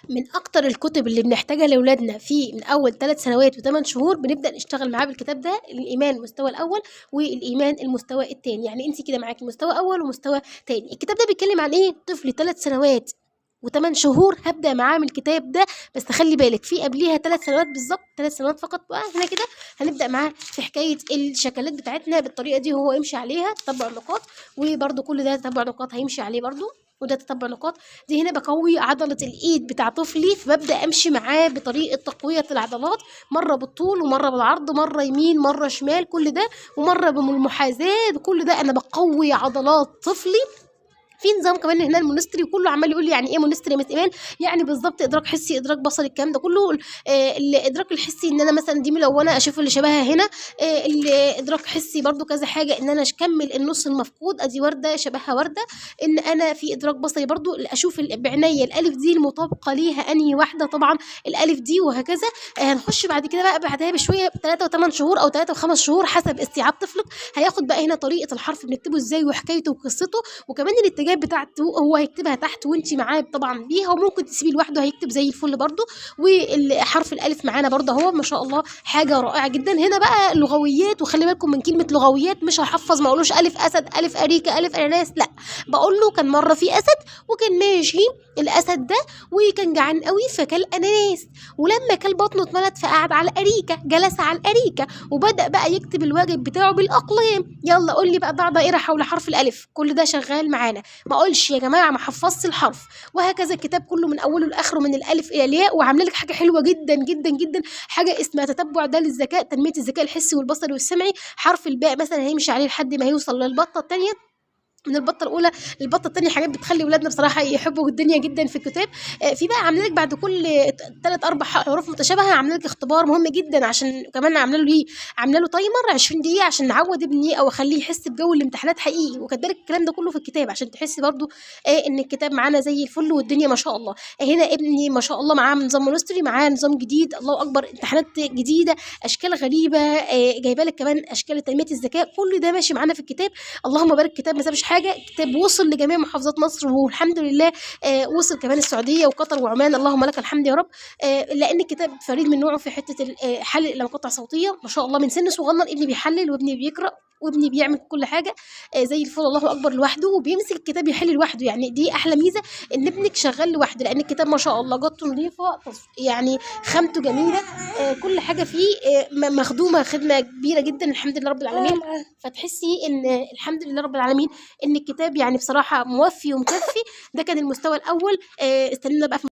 من اكتر الكتب اللي بنحتاجها لاولادنا في من اول 3 سنوات و8 شهور بنبدا نشتغل معاه بالكتاب ده، الايمان المستوى الاول والايمان المستوى الثاني. يعني انت كده معاكي مستوى اول ومستوى ثاني. الكتاب ده بيتكلم عن ايه؟ طفل 3 سنوات و8 شهور هبدا معاه من الكتاب ده، بس خلي بالك في قبليها 3 سنوات بالظبط، 3 سنوات فقط بقى. هنا كده هنبدا معاه في حكاية الشكلات بتاعتنا بالطريقة دي، وهو يمشي عليها تتبع النقاط، وبرده كل ده تتبع نقاط هيمشي عليه برده، وده تتبع نقاط. دي هنا بقوي عضلة الإيد بتاع طفلي، فببدأ أمشي معاه بطريقة تقوية العضلات، مرة بالطول ومرة بالعرض، مرة يمين مرة شمال، كل ده، ومرة بالمحاذاة، كل ده أنا بقوي عضلات طفلي. في نظام كمان هنا المونستري، وكله عمال يقول لي يعني ايه مونستري يا مس ايمان؟ يعني بالظبط ادراك حسي، ادراك بصري، الكلام ده كله. الادراك الحسي ان انا مثلا دي ملونة اشوف اللي شبهها هنا. الادراك حسي برضو كذا حاجة، ان انا اكمل النص المفقود، ادي ورده شبهها ورده. ان انا في ادراك بصري برضو اشوف بعينيا الالف دي المطابقة ليها انهي واحدة، طبعا الالف دي، وهكذا. هنخش بعد كده بقى بعدها بشوية 3 و8 شهور او 3 و5 شهور حسب استيعاب طفلك، هياخد بقى هنا طريقه الحرف بنكتبه ازاي وحكايته وقصته، وكمان الاتجاه بتاعته هو هيكتبها تحت وانت معاه طبعا بيها، وممكن تسيبيه لوحده هيكتب زي الفل برده. والحرف الالف معانا برده اهو، ما شاء الله حاجة رائعة جدا. هنا بقى لغويات، وخلي بالكم من كلمة لغويات، مش هحفظ ما اقولوش الف اسد الف اريكة الف اناناس، لا، بقول له كان مرة في اسد وكان ماشي الاسد ده وكان جعان قوي فكل اناناس، ولما كل بطنه اتملت فقعد على الاريكه، جلس على الاريكه وبدا بقى يكتب الواجب بتاعه بالاقلام. يلا قول لي بقى ضع دائرة حول حرف الالف، كل ده شغال معانا. ما اقولش يا جماعة ما حفظت الحرف، وهكذا. الكتاب كله من اوله لاخره من الالف الى الياء. وعامله لك حاجة حلوة جدا جدا جدا، حاجة اسمها تتبع ده للذكاء، تنمية الذكاء الحسي والبصري والسمعي. حرف الباء مثلا هيمشي عليه لحد ما هيوصل للبطه الثانية، من البطة الاولى للبطه الثانية. حاجات بتخلي ولادنا بصراحة يحبوا الدنيا جدا في الكتاب. في بقى عامله لك بعد كل 3 4 حروف متشابهة عامله لك اختبار مهم جدا، عشان كمان عامله له ايه؟ عامله له timer 20 دقيقة عشان نعود ابني او اخليه يحس بجو الامتحانات حقيقي. وكذلك الكلام ده كله في الكتاب عشان تحسي برضو ان الكتاب معانا زي الفل والدنيا ما شاء الله. هنا ابني ما شاء الله معاه نظام مونستري، معاه نظام جديد، الله اكبر، امتحانات جديدة، اشكال غريبة، جايبه لك كمان اشكال تنمية الذكاء، كل ده ماشي معانا في الكتاب. اللهم بارك، كتاب ما سابش حاجة، كتاب وصل لجميع محافظات مصر والحمد لله. وصل كمان السعودية وقطر وعمان، اللهم لك الحمد يا رب. لان الكتاب فريد من نوعه في حتة حل المقاطع الصوتية ما شاء الله. من سن صغنن ابني بيحلل وابني بيقرا وابني بيعمل كل حاجة زي الفل، الله اكبر، لوحده، وبيمسك الكتاب يحل لوحده. يعني دي احلى ميزة ان ابنك شغال لوحده، لان الكتاب ما شاء الله جودته نظيفة، يعني خامته جميلة، كل حاجة فيه مخدومة خدمة كبيرة جدا الحمد لله رب العالمين. فتحسي ان الحمد لله رب العالمين ان الكتاب يعني بصراحة موفي ومكفي. ده كان المستوى الاول. استنونا بقى في